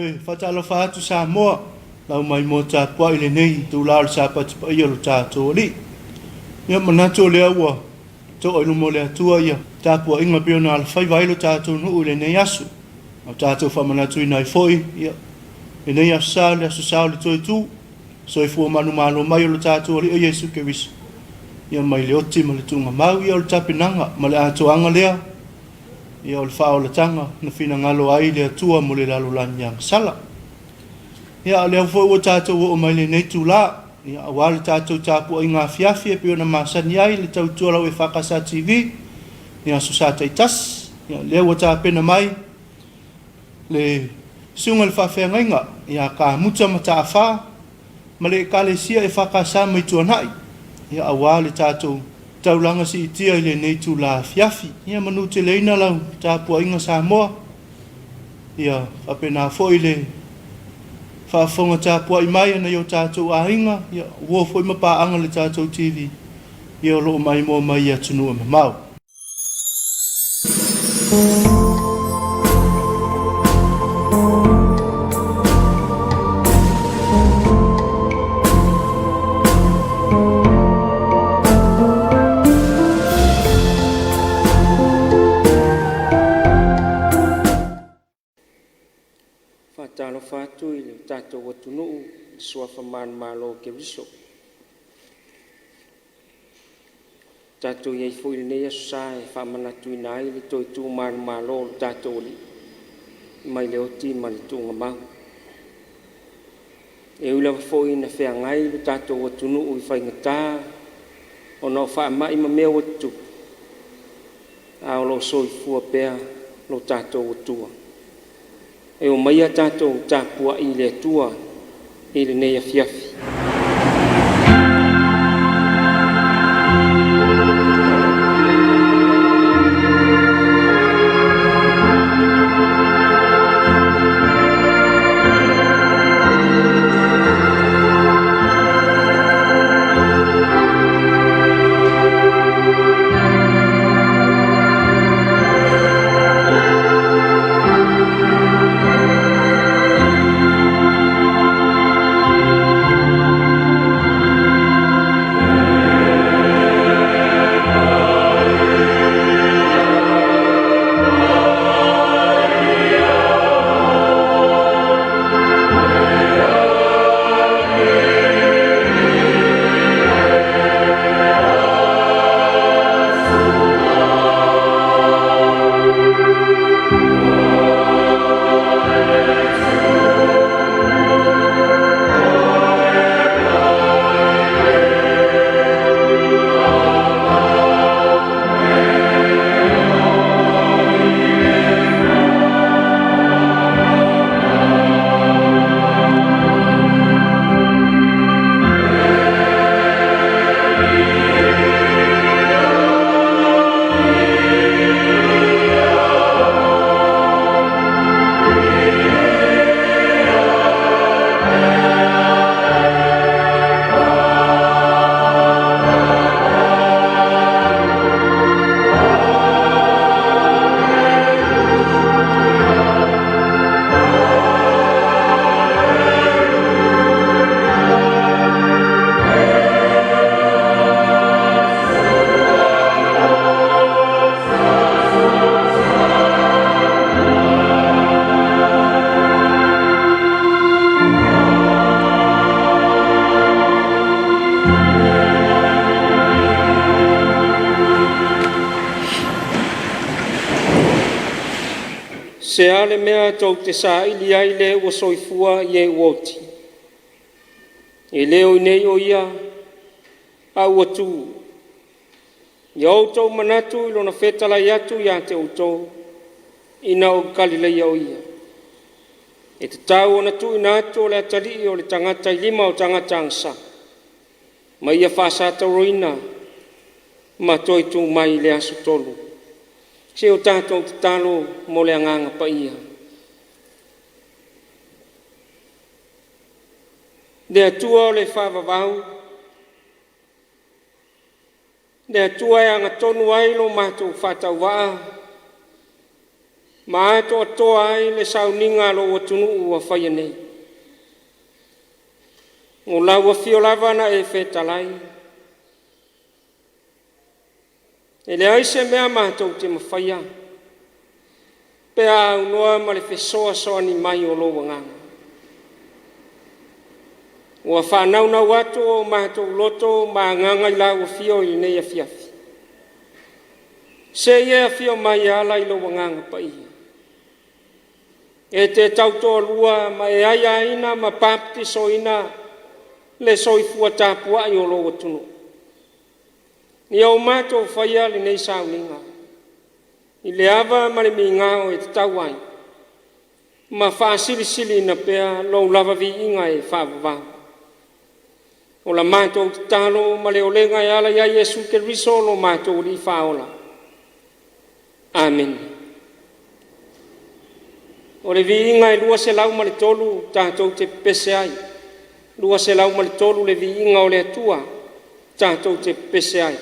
Toe faatalofa atu Samoa, lau maimoa tapuai i lenei itula o le Sapati paia o lo tatou Alii. Ia manatu o lea ua to'a i luma o le Atua ia tapuaiga pei ona alofaiva ai lo tatou nuu i lenei aso. A o tatou faamanatuina ai foi ia lenei Aso Sa, le Aso Sa o le toe tu, soifua manumalo mai o lo tatou Alii o Iesu Keriso, ia mai le oti ma le tuugamau, ia o le tapenaga ma le atoaga lea, ia o le faaolataga na finagalo ai le Atua mo le lalolagi agasala. Ia, a o lea foi ua tatou oo mai lenei itula, ia, aua le tatou tapuaiga afiafi e pei ona masani ai le tautua lau EFKS TV i Aso Sa taitasi. Ia, o lea ua tapena mai le susuga i le faafeagaiga ia Kamuta Mataafa ma le Ekalesia EFKS mai Tuanai, ia, aua le tatou taulaga siitia i lenei itula afiafi. Ia manuteleina lau tapuaiga Samoa, ia faapena foi le faafofoga tapuai mai a nai o tatou aiga, ia, uo foi ma paaga i le tatou TV, ia o lo o maimoa mai i atunuu e mamao. Faatalofa atu i le tatou atunuu i le suafa manumalo o Keriso. Tatou i ai foi i lenei Aso Sa e faamanatuina ai le toe tu manumalo o le tatou Alii mai le oti ma le tuugamau. E ui lava foi ina feagai le tatou atunuu i faigata ona o faamai ma mea ua tutupu, a o lo o soifua pea lo tatou Atua. E omaia tatou tapuai i le Atua i lenei afiafi. Se a le mea tou te saili ai le ua soifua i e ua oti? E le o i inei o Ia, a ua tu. Ia outou manatu i lona fetalai atu ia te outou ina ua i Galileia o Ia. E tatau ona tuuina atu o le Atalii o le tagata i lima o tagata agasala, ma ia faasatauaina ma toe tu mai i le aso tolu. Se o tatou tatalo mo le Agaga Paia. Le Atua o le faavavau, le Atua e agatonu ai lo matou faatauvaa Ma atoatoa ai le sauniga a lou atunuu ua faia nei. O lau afio lava na e fetalai, e leai se mea matou te mafaia pe a aunoa ma le fesoasoani mai o lou Agaga. Ua faanaunau atu o matou loto ma agaga i lau afio i lenei afiafi, se i e afio mai e ala i lou Agaga Paia e te tautoalua ma e aiaina ma papatisoina le soifua tapuai o lou atunuu. Ia o matou faia lenei sauniga i le ava ma le migao e tatau ai ma faasilisiliina pea lou lava viiga e faavavau. O la matou tatalo ma le olega e ala ia Iesu Keriso lo matou Alii Faaola. Amene. O le viiga e 203 tatou te pepese ai, 203 le viiga o le Atua tatou te pepese ai.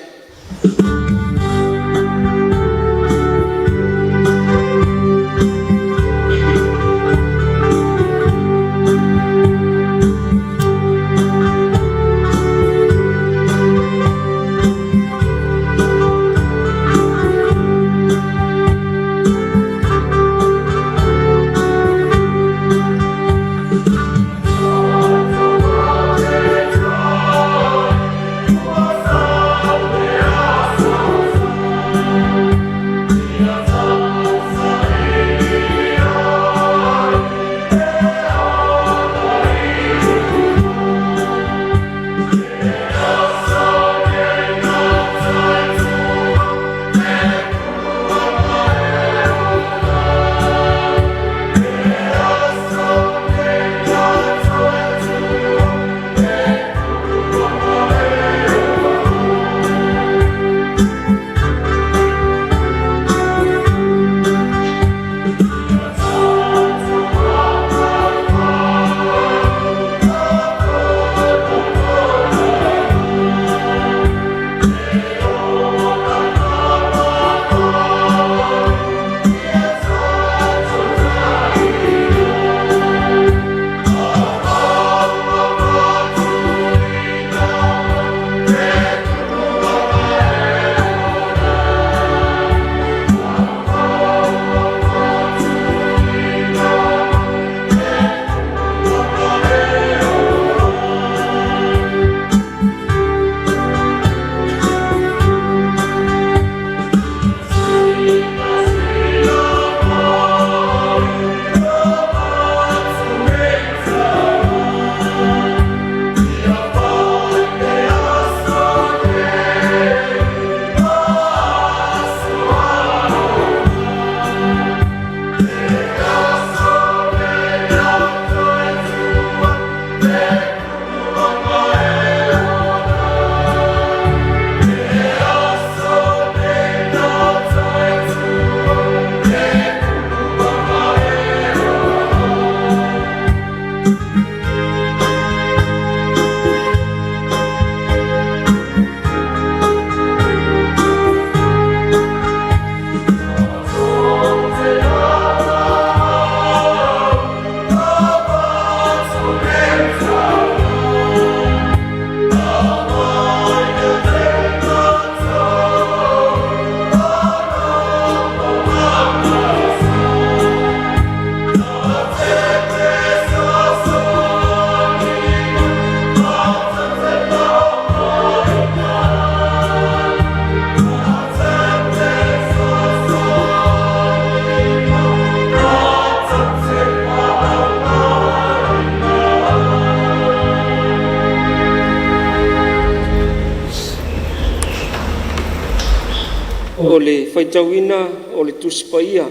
O le faitauina o le Tusi Paia.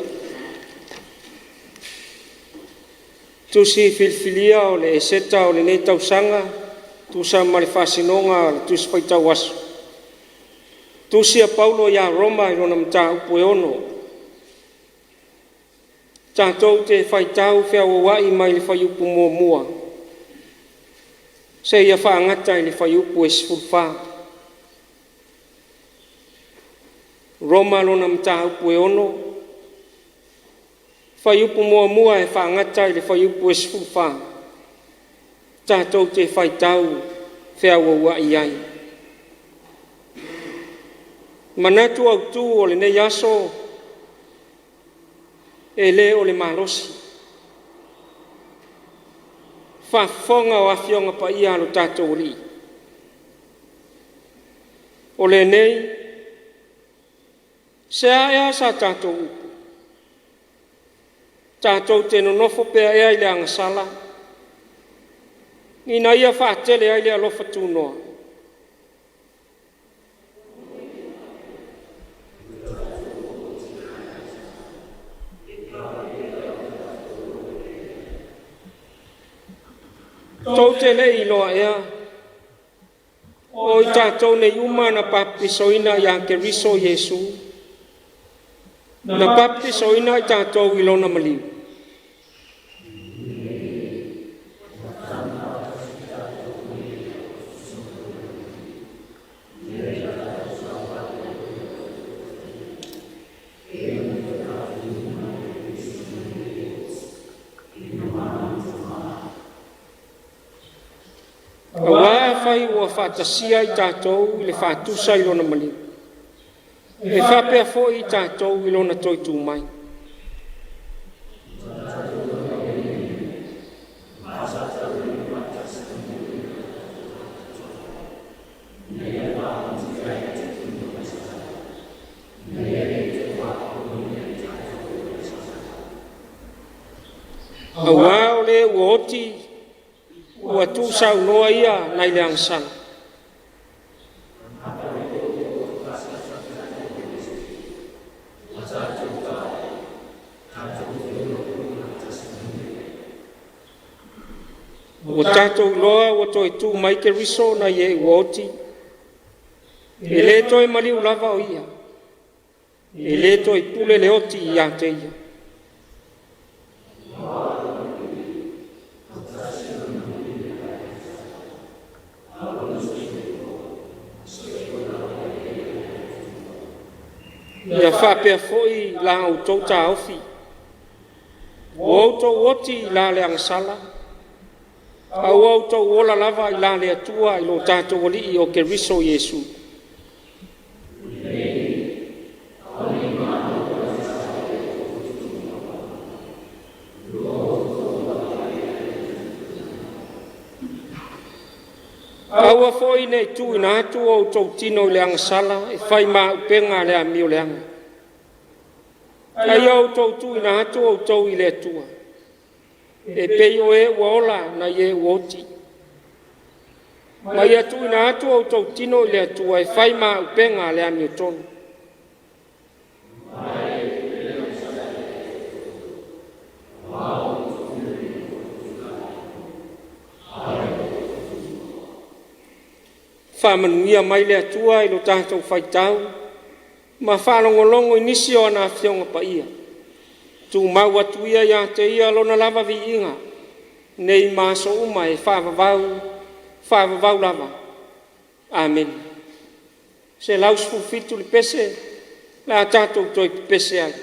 Tusi Filifilia o le Eseta o lenei tausaga tusa ma le faasinoga a le Tusi Faitau Aso. Tusi a Paulo ia Roma i lona mataupu e 6. Tatou te faitau feauaua'i mai le fuaiupu 1 seia faagata i le fuaiupu e 14. Roma lona mataupu e 6. Fuaiupu 1 e faagata i le fuaiupu e 14, tatou te faitau feauaua'i ai. Manatu autu o lenei aso, e le o le malosi, faafofoga o Afioga Paia a lo tatou Alii, o lenei, se a ea sa tatou upu, tatou te nonofo pea ea i le agasala ina ia faatele ai le alofa tunoa? Tou te le i iloa ea, o i tatou nei uma na papatisoina ia Keriso Iesu, na papatisoina i tatou i lona maliu. Aua afai ua faatasia i tatou i le faatusa i lona maliu, e faapea foi i tatou i lona toe tu mai. Aua o le ua oti, ua tuusaunoa ia nai le agasala. Ua tatou iloa ua toe tu mai Keriso nai e ua oti, e le toe maliu lava o ia, e le toe pule le oti ia te ia. Ia faapea foi la outou taofi, ua outou oti i la le agasala, a ua outou ola lava i la le Atua i lo tatou Alii o Keriso Iesu. Aua foi ne i tuuina atu o outou tino i le agasala e fai ma auupega a le amioleaga. A ia outou tuuina atu outou i le Atua, e pei o e ua ola nai e ua oti. Ma ia tuuina atu outou tino i le Atua e fai ma auupega a le amiotonu. Faamanuia mai le Atua i lo tatou faitau ma faalogologo i nisi o ana Afioga Paia. Tumau atu ia ia te Ia Lona lava viiga, nei ma aso uma e faavavau, faavavau lava. Amene. 117 le pese, o le a tatou toe pepese ai.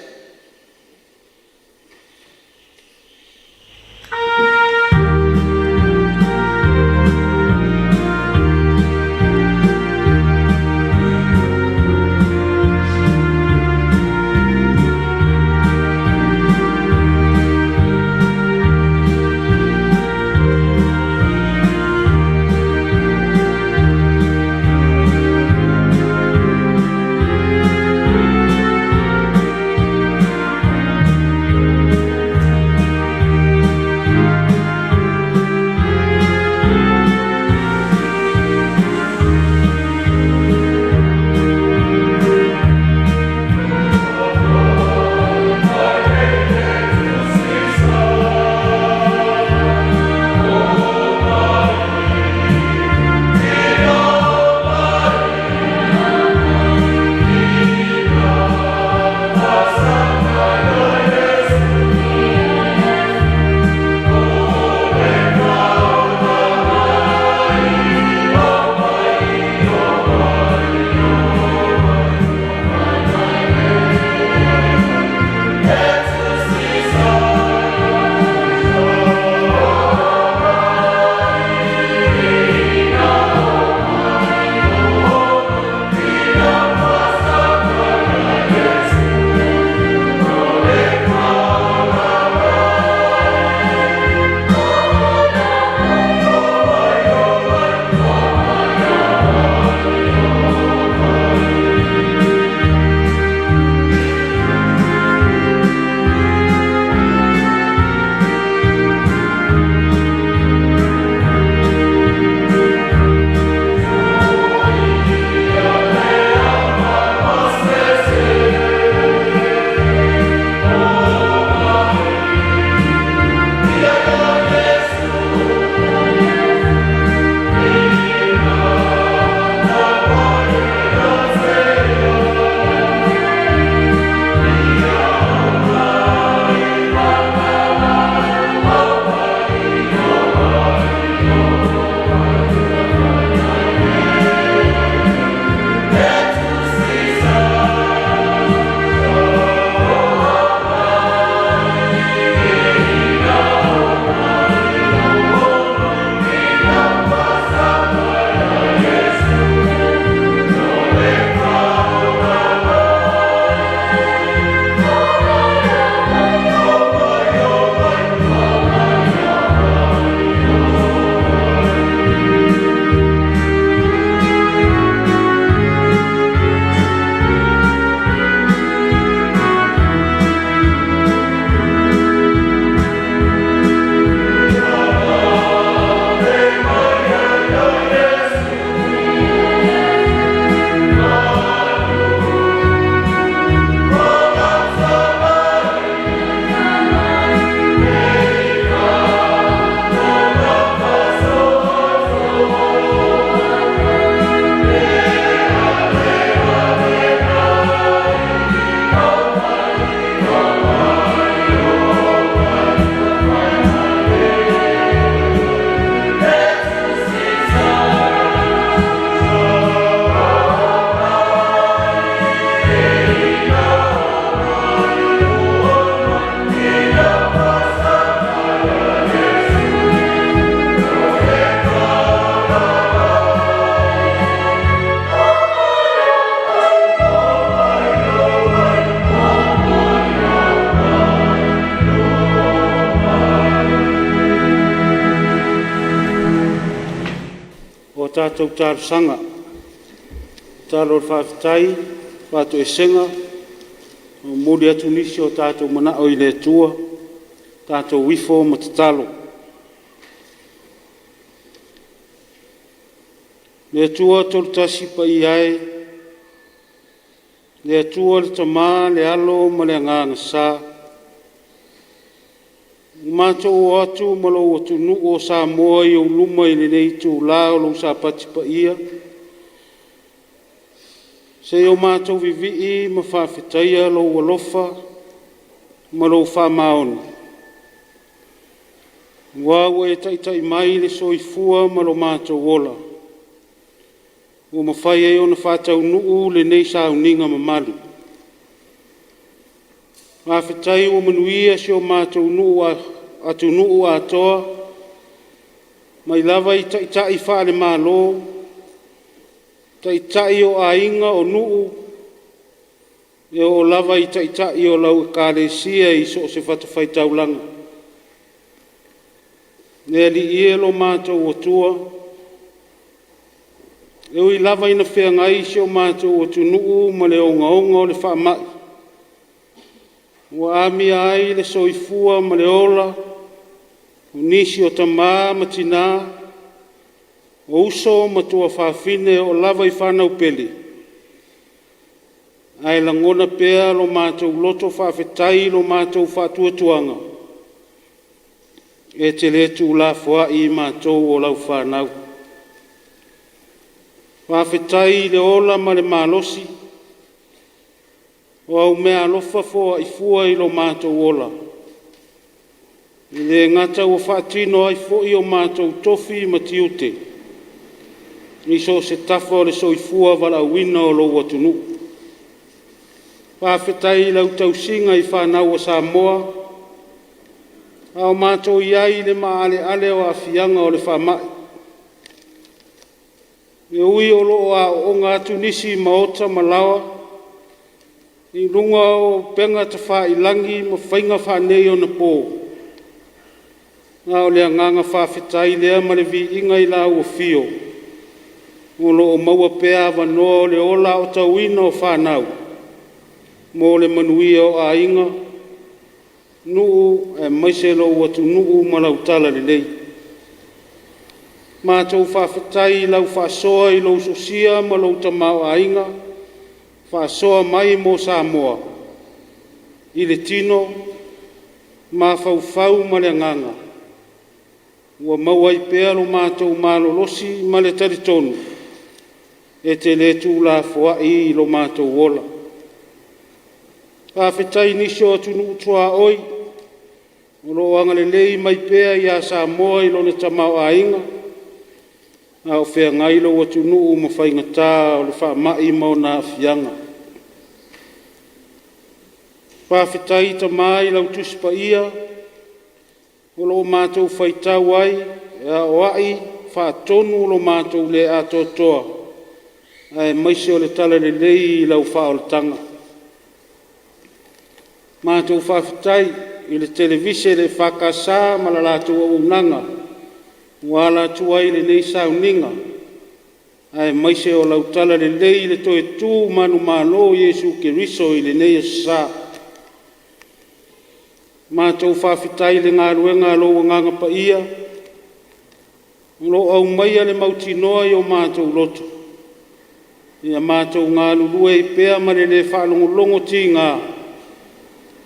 tatou talosaga, tatalo o le faafetai, faatoesega, momoli atu nisi o tatou manao i le Atua, tatou ifo ma tatalo. Le Atua Toletasi Paia e, le Atua le Tama, le Alo ma le Agaga Sa, ua matou o atu ma lou atunuu o Samoa i ou luma i lenei itula o lou Sapati Paia, seia o matou vivii ma faafetaia lou alofa ma lou faamaoni, aua ua e taitai mai le soifua ma lo matou ola, ua mafai ai ona faataunuu lenei sauniga mamalu. Faafetai ua manuia si o matou atunuu atoa, mai lava i taitai faale-Malo, taitai o aiga, o nuu, e oo lava i taitai o lau Ekalesia i so o se fatafaitaulaga. Le Alii e lo matou Atua, e ui lava ina feagai si o matou atunuu ma le ogaoga o le faamai, ua amia ai le soifua ma le ola o nisi o tama ma tina, o uso ma tuafafine e oo lava i fanau pele, ae lagona pea lo matou loto faafetai i lo matou faatuatuaga, e te le tuulafoai i matou o lau fanau. Faafetai i le ola ma le malosi, o au meaalofa foai fua i lo matou ola, e le gata ua faatino ai foi o matou tofi ma tiute i so o se tafa o le soifua valaauina o lou atunuu. Faafetai i lau tausiga i fanau a Samoa, a o matou i ai i le maaleale o aafiaga o le faamai. E ui o lo o aooga atu nisi i maota ma laoa i luga o upega tafailagi ma faiga faaneionapo, a o le agaga faafetai lea ma le viiga i lau afio o lo o maua pea avanoa o le ola aotauina o fanau mo le manuia o aiga, nuu aemaise lou atunuu ma lau talalelei. Matou faafetai i lau faasoa i lou sosia ma lou tamaoaiga, faasoa mai mo Samoa i le tino, mafaufau ma le agaga, ua maua ai pea lo matou malolosi ma le talitonu e te le tuulafoai lo matou ola. Faafetai i nisi o atunuu tuaoi o lo o agalelei mai pea ia Samoa i lona tamaoaiga, a o feagai lou atunuu ma faigata o le faamai ma ona aafiaga. Faafetai Tama i lau Tusi Paia o lo o matou faitau ai e aoai faatonu lo matou le atoatoa aemaise o le talalelei i lau faaolataga. Matou faafetai i le Televise a le EFKS ma le latou auaunaga ua ala atu ai i lenei sauniga, aemaise o lau talalelei i le toe tu manumalo o Iesu Keriso i lenei Aso Sa. Matou faafetai i le galuega a lou Agaga Paia o lo o aumaia le mautinoa i o matou loto, ia matou galulue ai pea ma le le faalogologo tiga,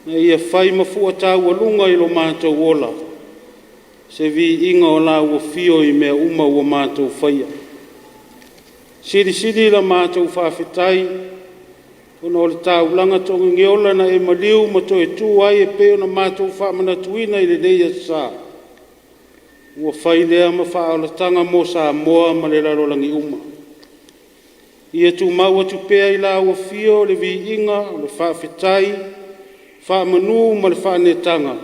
ina ia fai ma fua taualuga i lo matou ola se viiga o lau afio i mea uma ua matou faia. Silisili la matou faafetai ona o le taulaga togigiola na e maliu ma toe tu ai e pei ona matou faamanatuina i lenei Aso Sa, ua fai lea ma faaolataga mo Samoa ma le lalolagi uma. Ia tumau atu pea i lau afio le viiga, o le faafetai, faamanu ma le faaneetaga,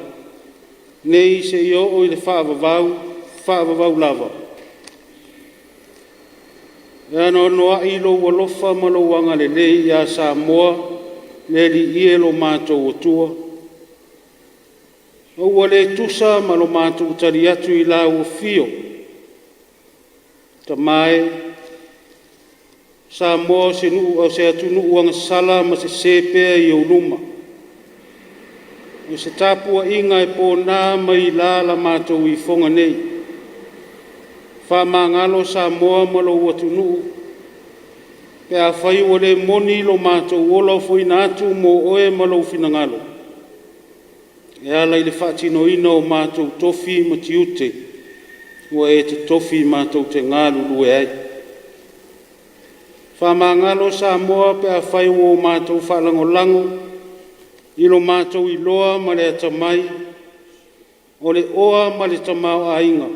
nei seia oo i le faavavau, faavavau lava. E anoanoai lou alofa ma lou agalelei ia Samoa le Alii e lo matou Atua, a ua le tusa ma lo matou tali atu i lau afio. Tama e, o Samoa o se nuu o se atunuu agasala ma sese pea i ou luma. O se tapuaiga e pona ma ila la matou ifoga nei. Faamagalo Samoa ma lou atunuu pe afai ua le moni lo matou ola ofoina atu mo oe ma lou finagalo e ala i le faatinoina o matou tofi ma tiute ua e totofi matou te galulue ai. Faamagalo Samoa pe afai ua matou faalagolago i lo matou iloa ma le atamai, o le oa ma le tamaoaiga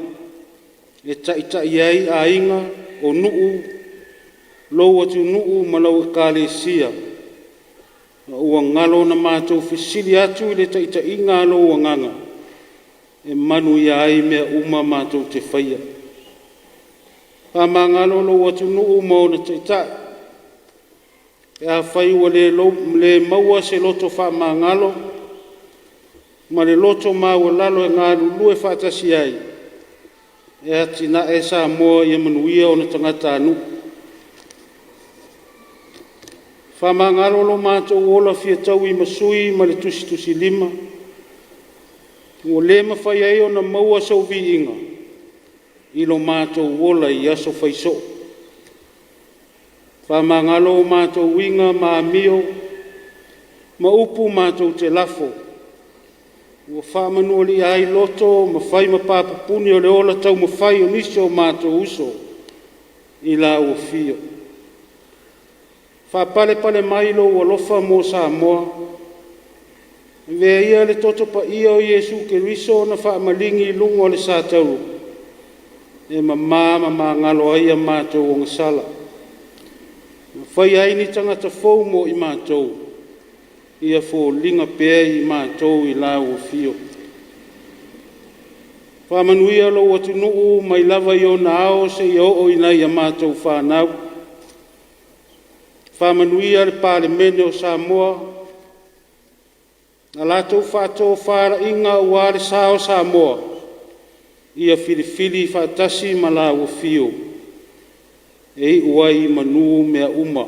e taitai ai aiga, o nuu, lou atunuu ma lau Ekalesia, ma ua galo ona matou fesili atu i le taitaiga a lou Agaga e manuia ai mea uma matou te faia. Faamagalo lou atunuu ma ona taitai pe afai ua le maua se loto faamagalo ma le loto maualalo e galulue faatasi ai e atinae Samoa ia manuia ona tagatanuu. Faamagalo lo matou ola fia taui ma sui ma le tusitusilima, ua le mafai ai ona maua sou viiga i lo matou ola i aso fai soo. Faamagalo o matou uiga ma amio ma upu matou te lafo, ua faamanualia ai loto ma faigata pupuni o le ola taumafai o nisi o matou uso i la ua afio. Faapalepale mai lou alofa mo Samoa, avea ia le toto paia o Iesu Keriso na faamaligi i luga o le satauro e mama ma magalo ai a matou ogasala, ma faia ai ni tagata fou mo i matou, ia foliga pea i matou i lau afio. Faamanuia lou atunuu mai lava i ona ao seia oo i nai a matou fanau. Faamanuia le Palemene o Samoa, na latou faatofalaiga aua le sa o Samoa, ia filifili faatasi ma laua afio e iu ai i manu mea uma.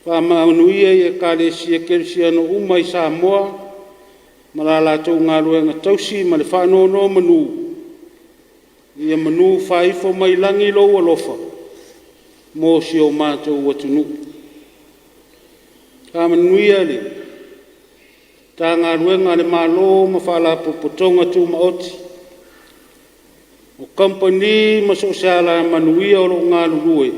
Faamanuia i Ekalesia Kerisiano uma i Samoa ma la latou galuega tausi ma le faanonomanu, ia manu faaifo mai lagi lou alofa mo si o matou atunuu. Faamanuia le Matagaluega a le Malo ma Faalapotopotoga Tumaoti, o Kamupani ma so o se alamanuia o lo o galulue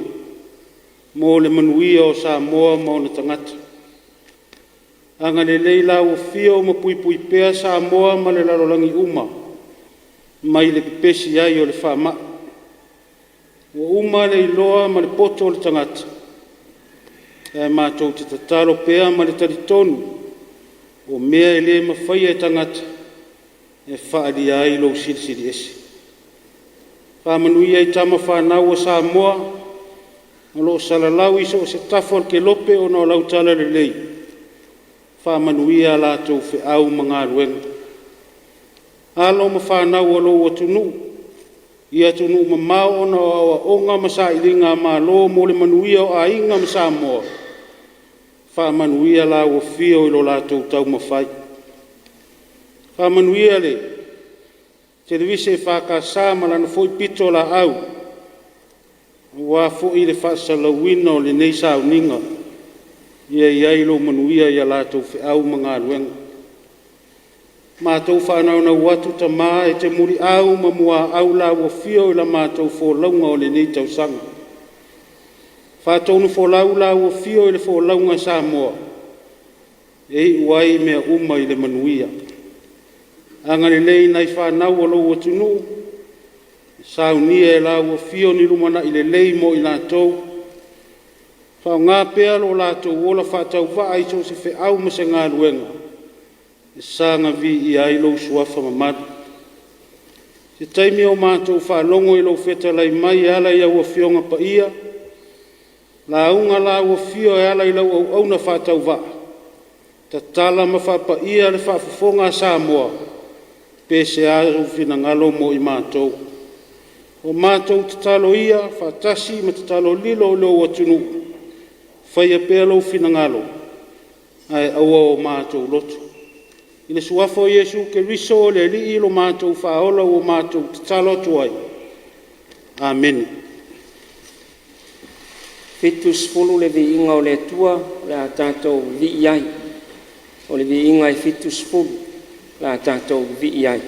mo le manuia o Samoa ma ona tagata. Agalelei lau Afio ma puipui pea Samoa ma le lalolagi uma mai le pepesi ai o le faamai. Ua uma le iloa ma le poto o le tagata, ae matou te tatalo pea ma le talitonu, o mea e le mafaia e tagata e faaalia ai lou Silisili Ese. Faamanuia i tama fanau a Samoa o lo o salalau i so o se tafa o le kelope ona o lau talalelei, faamanuia a latou feau ma galuega. Alo ma fanau a lou atunuu i atunuu mamao ona o aoaoga ma sailiga malo mo le manuia o aiga ma Samoa, faamanuia lau Afio i lo latou taumafai. Faamanuia le Kolisi EFKS ma lana foi pitolaau aua foi le faasalalauina o lenei sauniga, ia i ai lou manuia i a latou feau ma galuega. Matou faanaunau atu Tama e te muliau ma muaau lau Afio i la matou folauga o lenei tausaga. Faatonufolau lau Afio i le folauga a Samoa e iu ai mea uma i le manuia. Agalelei i nai fanau a lou atunuu, saunia e lau Afio ni lumanai lelei mo i latou, faaaoga pea lo latou ola faatauvaa i so o se feau ma se galuega e saga viia ai lou Suafa mamalu. Se taimi o matou faalogo i lou fetalai mai e ala i au Afioga Paia, lauga lau Afio e ala i lau auauna faatauvaa, tatala ma faapaia le faafofoga a Samoa, pe seā lou finagalo mo i matou. O matou tatalo ia faatasi ma tatalo lilo o lou atunuu, faia pea Lou finagalo ae aua o matou loto. I le Suafa o Iesu Keriso o le Alii lo matou Faaola ua matou tatalo atu ai. Amene. 70 le viiga o le Atua o le a tatou vivii ai. O le viiga e 70 o le a tatou vivii ai.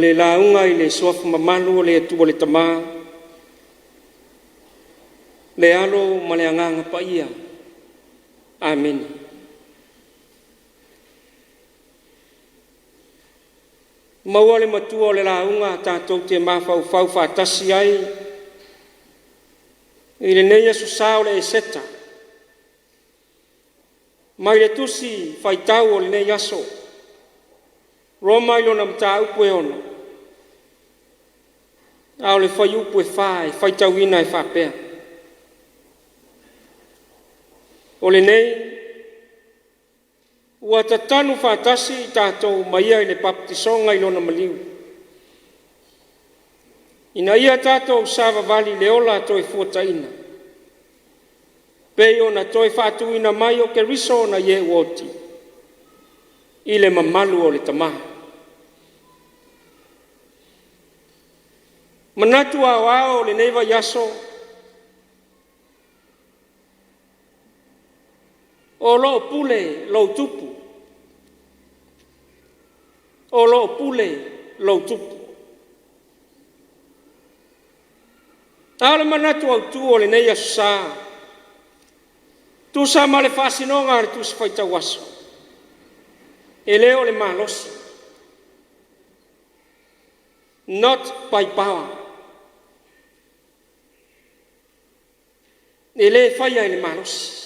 le lauga i le suafa mamalu o le Atua le Tama, le Alo ma le Agaga Paia. Amene. Maua le matua o le lauga tatou te mafaufau faatasi ai i lenei Aso Sa o le Eseta, mai le Tusi Faitau o lenei aso, Roma i lona mataupu e 6, a o le fuaiupu e 4 e faitauina e faapea: O lenei ua tatanu faatasi i tatou ma ia i le bapetisoga i lona maliu, ina ia tatou savavali i le ola toefuataina, pei ona toe faatuina mai o Keriso nai e ua oti i le mamalu o le Tama. Manatu aoao o lenei vaiaso, o lo o pule lou Tupu, o lo o pule lou Tupu. A o le manatu autu o lenei Aso Sa, tusa ma le faasinoga a le Tusi Faitau Aso, e le o le malosi, not by power, e le faia i le malosi.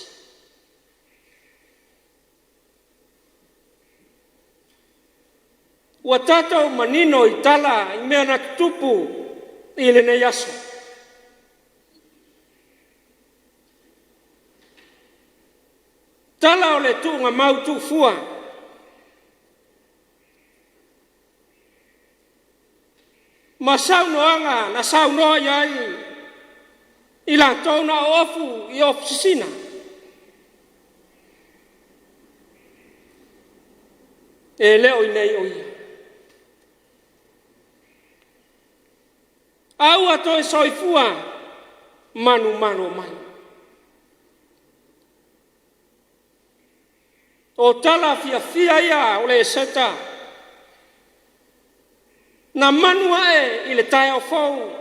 Ua tatou manino i tala i mea na tutupu i lenei aso. Tala o le tuugamau tuufua, ma saunoaga na saunoa i ai i latou na oofu i ofu sisina. E le o i inei o Ia. A ua toe soifua manumalo mai. O tala fiafia ia o le Eseta na manu ae i le taeao fou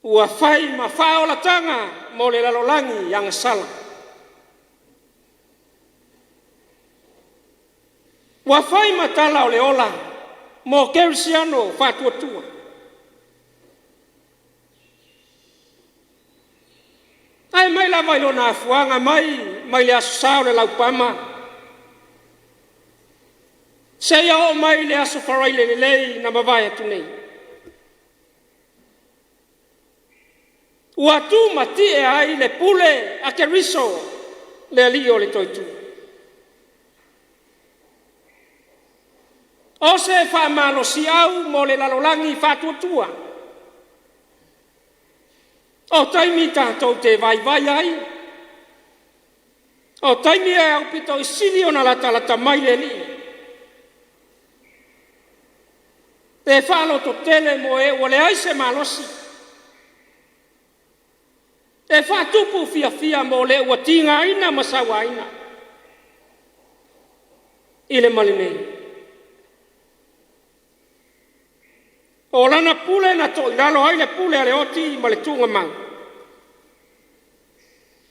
ua fai ma faaolataga mo le lalolagi agasala. Ua fai ma tala o le ola mo kerisiano faatuatua. Ae mai lava i lona afuaga mai le Aso Sa o le Laupama seia oo mai i le Aso Faraile lelei na mavae atu nei, ua tumatie ai le pule a Keriso le Alii o le toetu. O se faamalosiau mo le lalolagi faatuatua. O taimi tatou te vaivai ai, o taimi e aupito sili ona latalata mai le Alii, e faalototele mo e ua leai se malosi, e faatupu fiafia mo le ua tigaina ma sauaina i le male nei. O lana pule na toilalo ai le pule a le oti ma le tuugamau,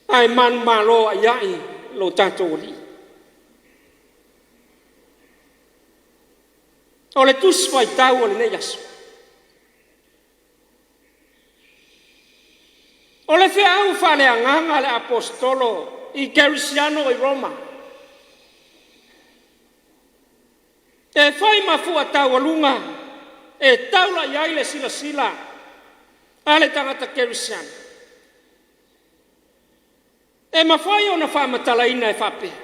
ae manumalo ai lo tatou Alii. O le tusi faitau o lenei aso, o le feau faaleagaga a le Aposetolo i Kerisiano i Roma, e fai ma fua taualuga e taula i ai le silasila a le tagata kerisiano. E mafai ona faamatalaina e faapea,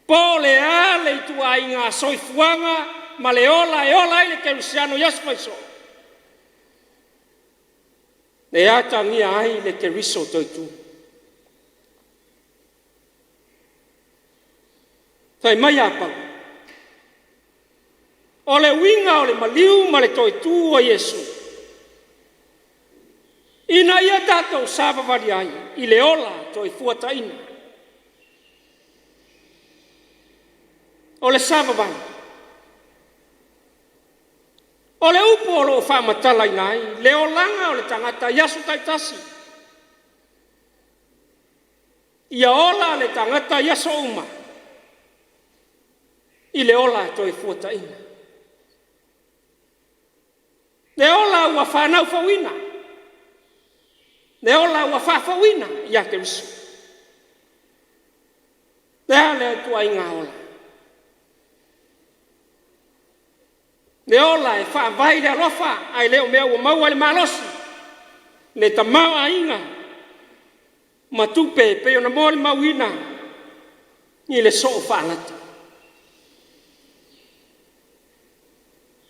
po o le a le ituaiga soifuaga ma le ola e ola ai le kerisiano i aso faiso, e atagia ai le Keriso toetu. Fai mai a Paulo, o le uiga o le maliu ma le toe-tu o Iesu, ina ia tatou savavali ai i le ola toefuataina. O le savavali, o le upu o lo o faamatalaina ai le olaga o le tagata i aso taitasi. Ia ola le tagata i aso uma i le ola toefuataiga. Le ola ua fanau fouina, le ola ua faafouina ia Keriso. Le a lea ituaiga ola? Le ola e faavae i le alofa ae le o mea ua maua i le malosi, le tamaoaiga ma tupe e pei ona molimauina i le soo faalata.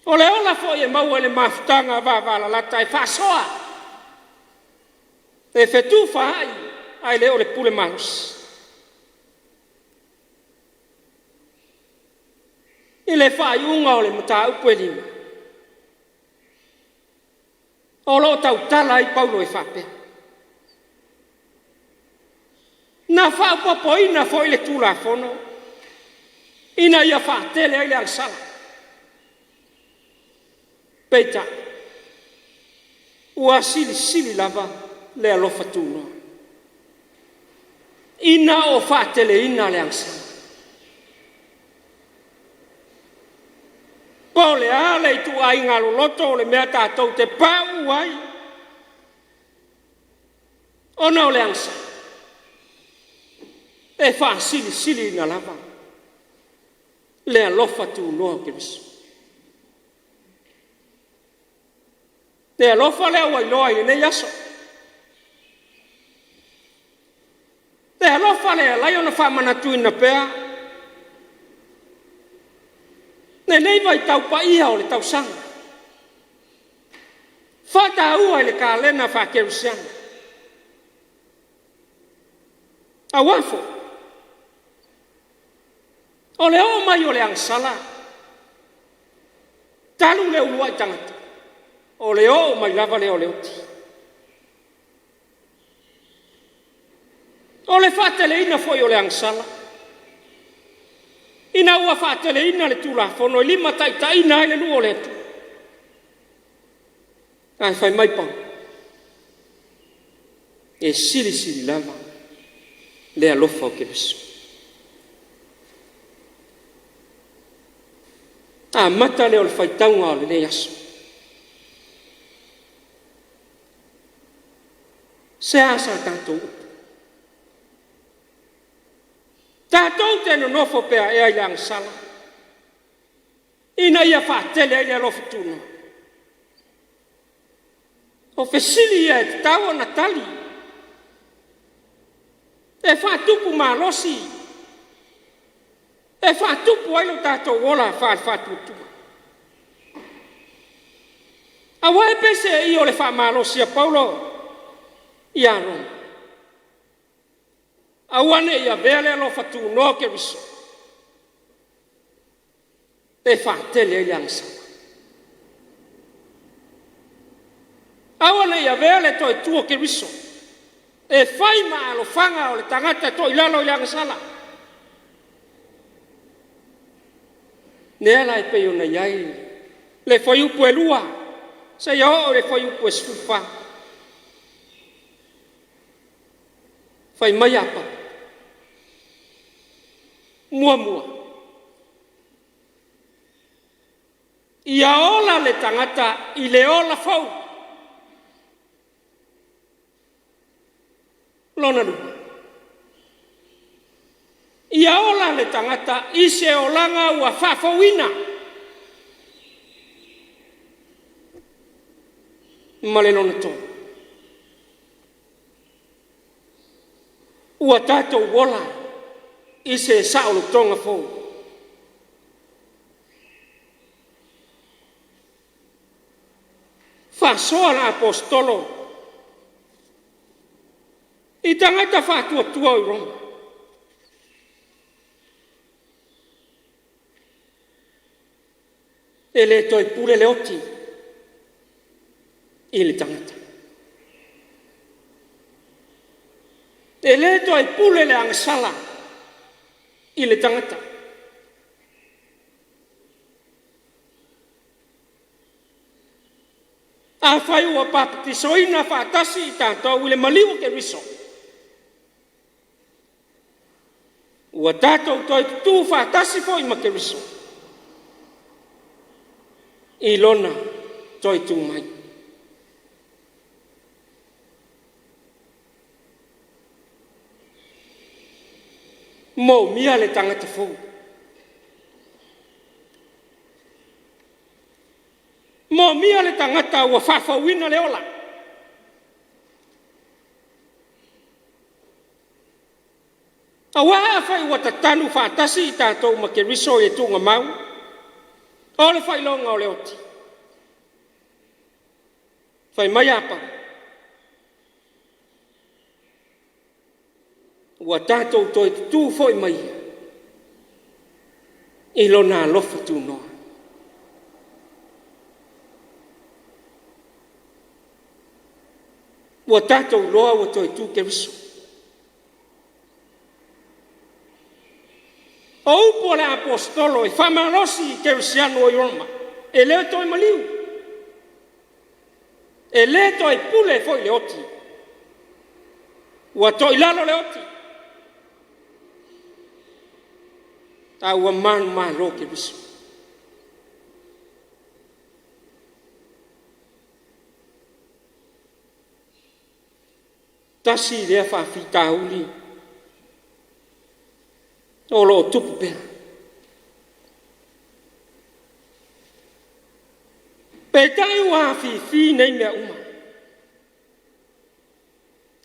O le ola foi e maua i le mafutaga vavalalata e faasoa, e fetufaai ae le o le pule malosi. I le faaiuga o le mataupu e 5, o lo o tautala ai Paulo e faapea, na faaopoopoina foi le Tulafono ina ia faatele ai le agasala. Peitai, ua silisili lava le alofa tunoa ina ua faateleina le agasala. Po o le a le ituaiga loloto o le mea tatou te pauu ai ona o le agasala, e faasilisiliina lava le alofa tunoa o Keriso. Le alofa lea ua iloa i lenei aso. Le alofa lea e ala ai ona faamanatuina pea lenei vaitau paia o le tausaga, faataua i le kalena faakerisiano. Aua foi o le oo mai o le agasala talu le uluai tagata, o le oo mai lava lea o le oti. O le faateleina foi o le agasala, ina ua faateleina le Tulafono e limataitaiina ai le nuu o le Atua. Ae fai mai Paulo, e silisili lava le alofa o Keriso. Amata lea o le faitauga o lenei aso. Se a sa tatou upu? Tatou te nonofo pea ea i le agasala ina ia faatele ai le alofa tunoa? O fesili ia e tatau ona tali, e faatupu malosi, e faatupu ai lo tatou ola faale-faatuatua. Aua e peiseai o le faamalosi a Paulo ia Roma, aua ne i avea le alofa tunoa o Keriso e faatele ai le agasala. Aua ne i avea le toe tu o Keriso e fai ma alofaga o le tagata toilalo i le agasala. Lea la e pei ona i ai le fuaiupu e 2 seia oo i le fuaiupu e 14. Fai mai Paulo, muamua, ia ola le tagata i le ola fou. Lona lua, ia ola le tagata i se olaga ua faafouina ma le lona tolu, ua tatou ola i se saolotoga fou. Faasoa le Aposetolo i tagata faatuatua i Roma. E le toe pule le oti i le tagata. E le toe pule le agasala i le tagata. Afai ua papatisoina faatasi i tatou i le maliu o Keriso, ua tatou toe tutu faatasi foi ma Keriso i Lona toe tu mai. Moomia le tagata fou. Moomia le tagata ua faafouina le ola. Aua afai ua tatanu faatasi i tatou ma Keriso i le tuugamau o le faailoga o le oti, fai mai Paulo, ua tatou toe tutu foi ma Ia i Lona alofa tunoa. Ua tatou iloa ua toe tu Keriso. O upu a le Aposetolo e faamalosi i kerisiano i Roma, e le toe maliu, e le toe pule foi i le oti, ua toilalo le oti, a ua manumalo Keriso. Tasi lea faafitauli o lo o tupu pea. Peitai ua afifi nei mea uma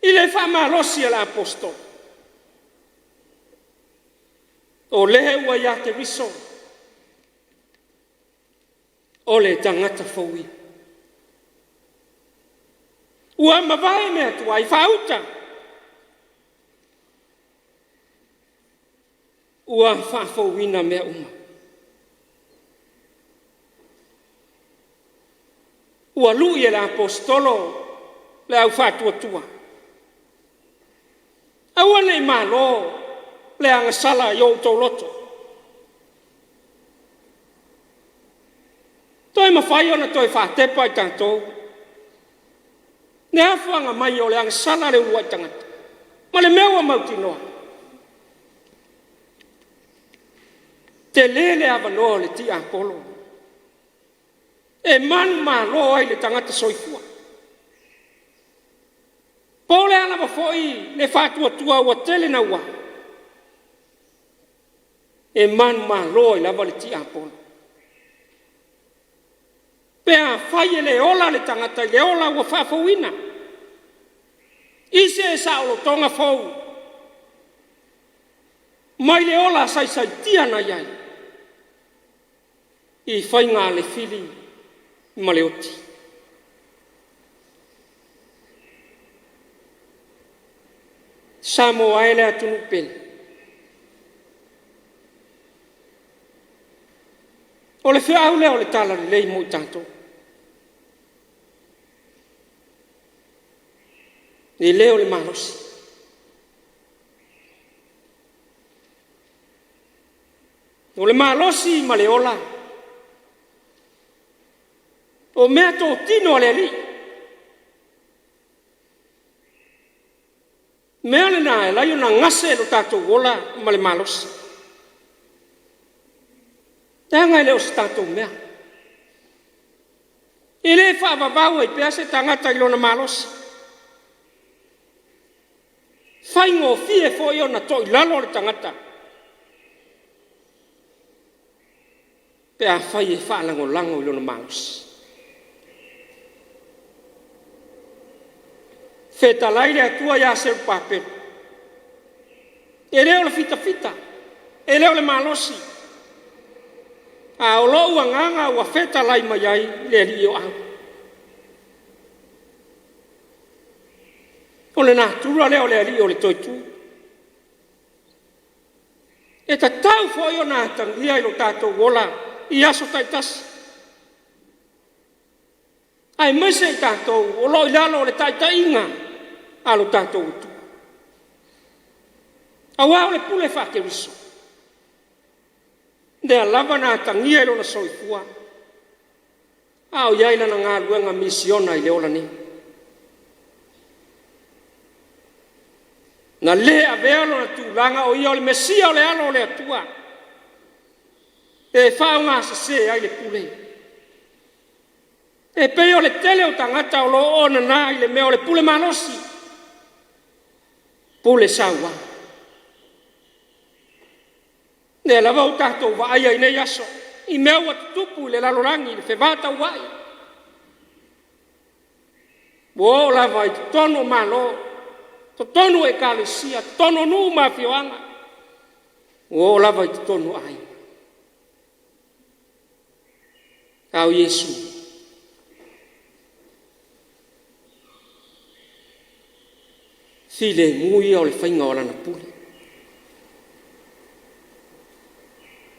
i le faamalosi a le Aposetolo, o le ua ia Keriso o le tagata fou ia. Ua mavae mea tuai, faauta, ua faafouina mea uma. Ua lui e le Aposetolo le au faatuatua, aua ne i malo le agasala i o outou loto. Toe mafai ona toe faatepa i tatou le afuaga mai o le agasala a le uluai tagata ma le mea ua mautinoa, tele le avanoa o le tiapolo e manumalo ai le tagata soifua. Po o le a lava foi le faatuatua ua tele naua, e manumalo ai lava le tiapolo. Pe afai e le ola le tagata i le ola ua faafouina i se saolotoga fou mai le ola saisaitia na i ai i faiga a le fili ma le oti. Samoa e le atunuu pele, o le feau lea o le Talalelei mo i tatou. E le o le malosi. O le malosi ma le ola, o meatotino a le Alii. O le mea lena e ala ai ona gase lo tatou ola ma le malosi, leaga e le o se tatou mea. E le faavavau ai pea se tagata i lona malosi. E faigofie foi ona toilalo le tagata pe afai e faalagolago i lona malosi. Fetalai le Atua ia Serupapelo, e le o le fitafita, e le o le malosi, a o lou agaga ua fetalai mai ai le Alii o Au. O le natura lea o le Alii o le toe tu. E tatau foi ona atagia i lo tatou ola i aso taitasi, aemaise i tatou o lo o i lalo o le taitaiga a lo tatou Atua. Aua o le pule faa-Keriso, lea lava na atagia i lona soifua. A o i ai lana galuega misiona i le ola nei. Na lē avea lona tulaga o ia o le Mesia o le Alo o le Atua e faaaogasesē ai le pule. E pei o le tele o tagata o lo o nana i le mea o le pule malosi, pule saua. O lea lava ua tatou vaaia i nei aso i mea ua tutupu i le lalolagi i le fevataua'i, ua oo lava i totonu o Malo, totonu o Ekalesia, totonu o nuu ma afioaga, ua oo lava i totonu o aiga. A o Iesu, filemu ia o le faiga o Lana pule.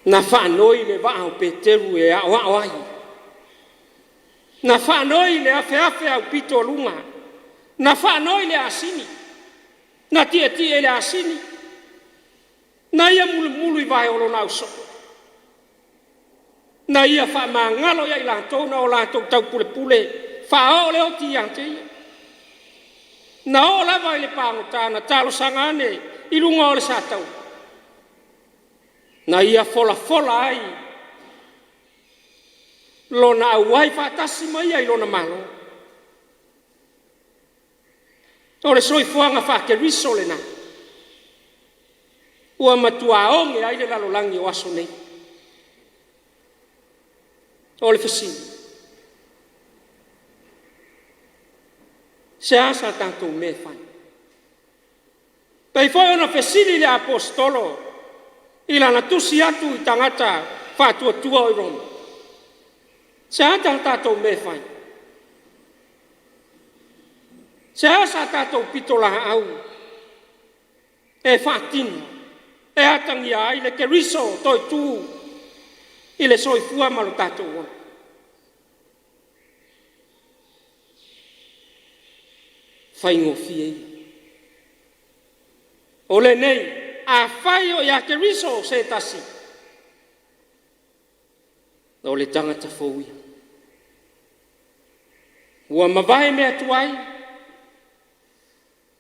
Na faanoi le vaa o Peteru e aoao ai, na faanoi le afeafe aupito o luga, na faanoi le asini, na tietie i le asini, na ia mulumulu i vae o lona ausoo, na ia faamagalo ia i latou na o latou taupulepule faaoo le oti ia te Ia. Na oo lava i le pagota na talosaga ane i luga o le sataua, na ia folafola ai Lona auai faatasi ma ia i lona Malo. O le soifuaga faa-Keriso lena ua matua oge ai le lalolagi o aso nei. O le fesili, se a sa tatou mea e fai? Pei foi ona fesili le Aposetolo i lana tusi atu i tagata faatuatua i Roma, se a tatou mea e fai? Se a sa tatou pitolaau e faatino e atagia ai le Keriso o toe tu i le soifua ma lo tatou ola? Faigofie ia. O lenei, afai o ia Keriso se tasi, o le tagata fou ia. Ua mavae mea tuai,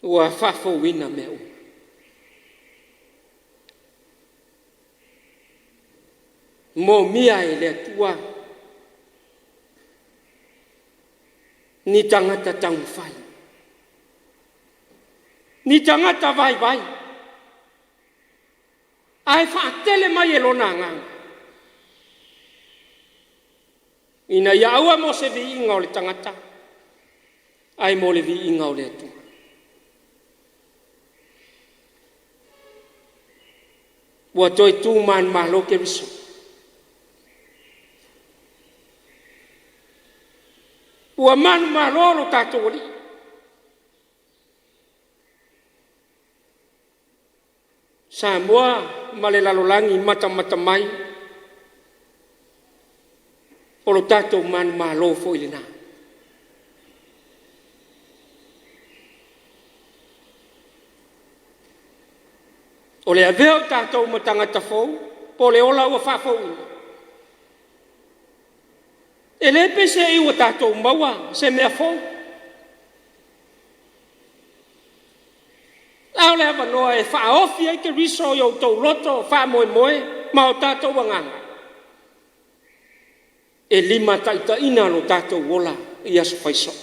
ua faafouina mea uma. Moomia e le Atua ni tagata taumafai, ni tagata vaivai, ae faatele mai e Lona Agaga ina ia aua mo se viiga o le tagata, ae mo le viiga o le Atua. Ua toe tu manumalo Keriso. Ua manumalo lo tatou Alii. Samoa ma le lalolagi matamata mai, o lo tatou manumalo foi lena. O le avea o tatou ma tagata fou po o le ola ua faafouina, e le peiseai ua tatou maua se mea fou, a o le avanoa e faaofi ai Keriso i o outou loto faamoemoe ma o tatou agaga e limataitaiina lo tatou ola i aso fai soo.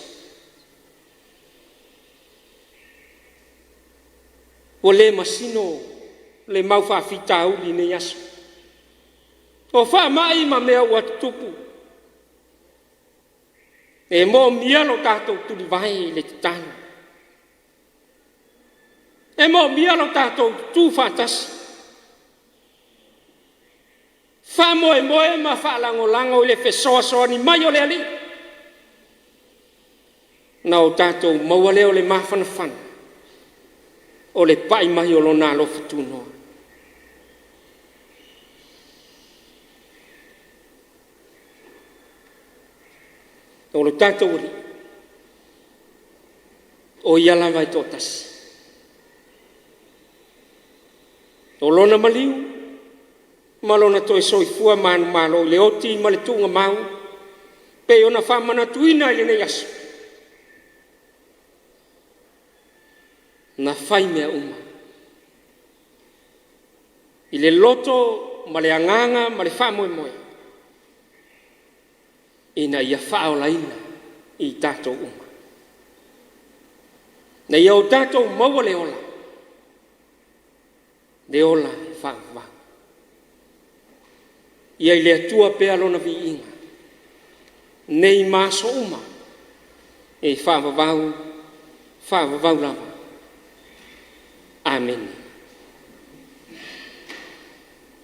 Ua le masino le mau faafitauli i nei aso. O faamai ma mea ua tutupu, e moomia lo tatou tulivae i le tatalo. E moomia lo tatou tutu faatasi, faamoemoe ma faalagolago i le fesoasoani mai o le Alii, ona o tatou maua lea o le mafanafana o le pai mai o Lona alofa tunoa. O lo tatou Alii, o Ia lava e toatasi. O Lona maliu ma Lona toe soifua manumalo i le oti ma le tuugamau. Pei ona faamanatuina i lenei aso, na fai mea uma i le loto ma le agaga ma le faamoemoe ina ia faaolaina i tatou uma, ina ia o tatou maua le ola, le ola e faavavau. Ia i le Atua pea lona viiga nei ma aso uma e faavavau, faavavau lava. Amene.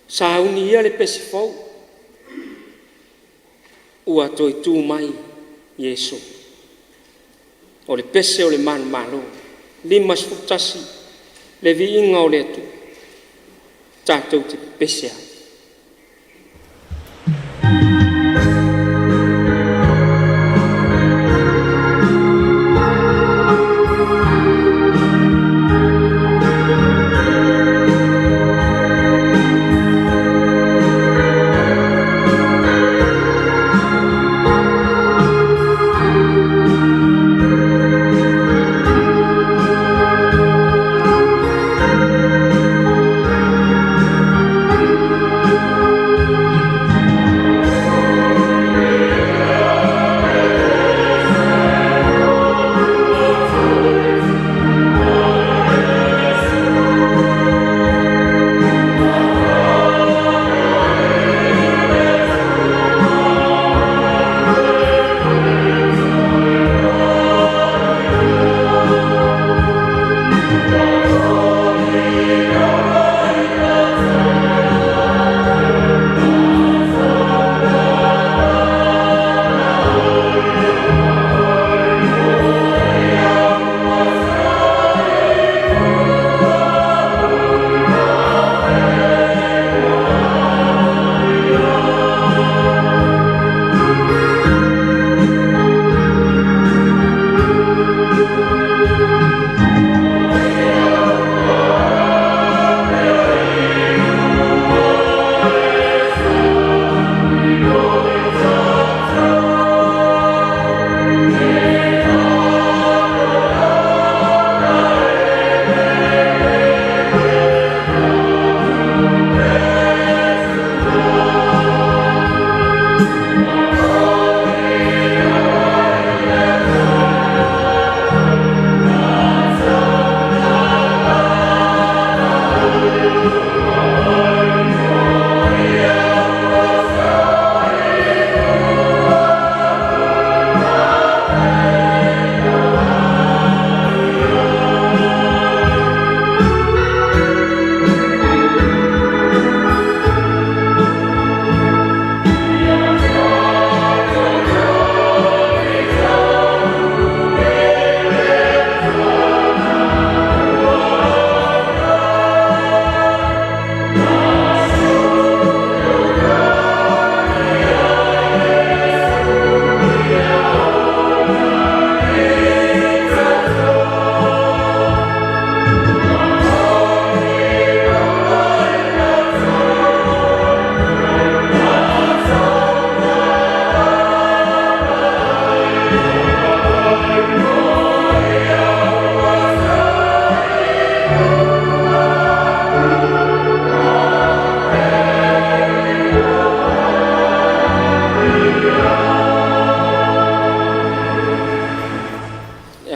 Sauni ia le pese fou ua toe tu mai Iesu, o le pese o le manumalo. 51, Le Viiga o le Atua, tatou te pepese ai.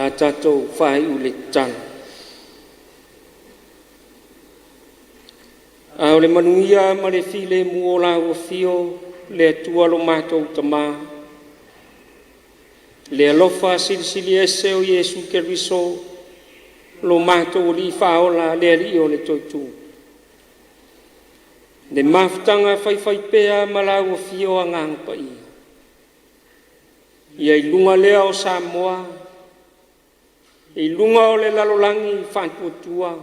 A tatou faaiu le tatalo. A o le manuia ma le filemu o lau afio le Atua lo matou Tama, le alofa silisili ese o Iesu Keriso lo matou Alii Faaola, le Alii o le Toitu, le mafutaga faifaipea ma lau Afio Agaga Paia, ia i luga lea o Samoa, i luga o le lalolagi faatuatua,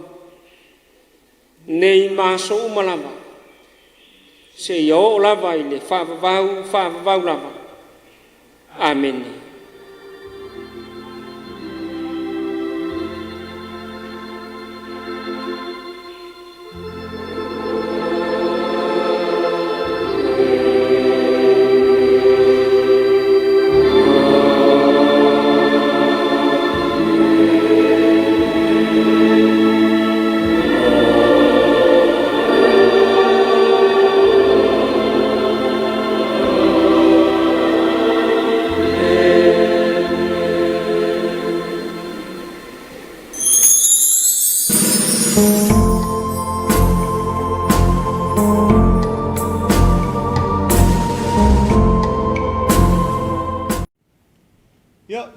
nei ma aso uma lava, seia oo lava i le faavavau, faavavau lava. Amene.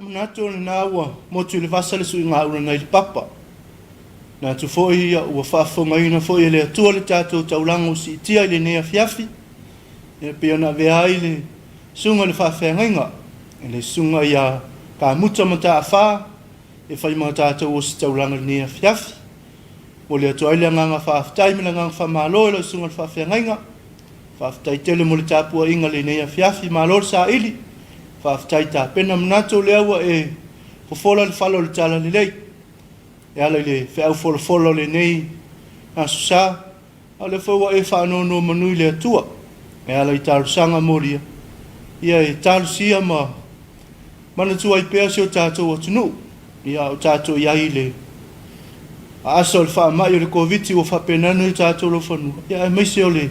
Manatu o lena ua motu i le vasa le suigaula nai le papa. Manatu foi ua faafofogaina foi e le Atua le tatou taulaga ua siitia i lenei afiafi, e pei ona avea ai le susuga i le faafeagaiga, le susuga ia Kamuta Mataafa e fai ma tatou ositaulaga i lenei afiafi. Momoli atu ai le agaga faafetai ma le agaga faamalo i lau susuga i le faafeagaiga. Faafetai tele mo le tapuaiga i lenei afiafi, malo le saili, faafetai tapena. Manatu o lea ua e fofola le fala o le talalelei e ala i le feau folafola o lenei Aso Sa, a o lea foi ua e faanonomanu i le Atua e ala i talosaga molia, ia e talosia ma manatua ai pea si o tatou atunuu, ia a o tatou i ai i le aasa o le faamai o le Koviti ua faapena ona i o tatou laufanua, ia aemaise o le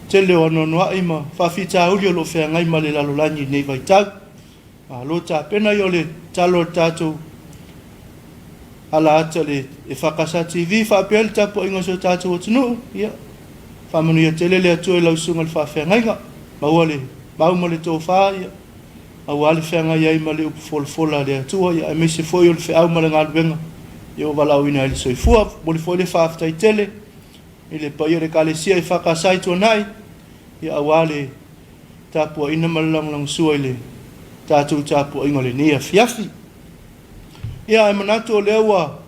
tele o anoanoai ma faafitauli o lo o feagai ma le lalolagi i lenei vaitau. Malo tapena, ia o le tatalo a le tatou alaata le EFKS TV faapea le tapuaiga a si o tatou atunuu, ia faamanuia tele le Atua i lau susuga i le faafeagaiga, maua le mau ma le tofa, ia aua le feagai ai ma le upu folafola a le Atua, ia aemaise foi o le feau ma le galuega ia ua valaauina ai le soifua. Momoli foi le faafetai tele i le paia o le Ekalesia EFKS i Tuanai, ia aua le tapuaina ma le lagolagosua i le tatou tapuaiga o lenei afiafi. Ia ae manatu o lea ua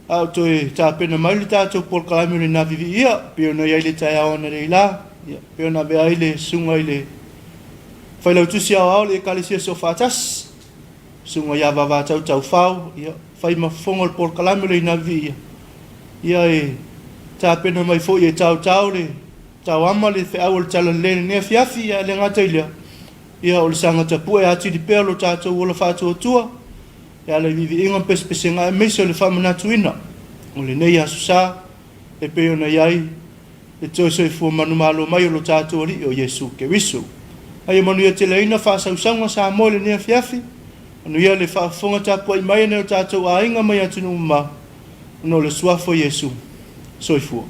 a o toe tapena mai le tatou polokalame o le Navi Viia, pei ona i ai le taeao analeila, ia pei ona avea ai le susuga i le Failautusi Aoao o le Ekalesia Soofaatasi, susuga ia Vavatau Taufao, ia fai ma fofoga o le polokalame o le Navi Viia, ia e tapena mai foi e taotao le taoama le feau o le talalelei i lenei afiafi, ae le gata i lea, ia o le saga tapue atili pea o lo tatou ola faatuatua e ala i viiviiga ma pesepesega aemaise o le faamanatuina o lenei Aso Sa e pei ona i ai le toe soifua manumalo mai o lo tatou Alii o Iesu Keriso. A ia manuia teleina faasausauga Samoa i lenei afiafi, manuia le faafofoga tapuai mai a nai o tatou aiga mai atunuu mamao, ona o le suafa o Iesu. Soifua.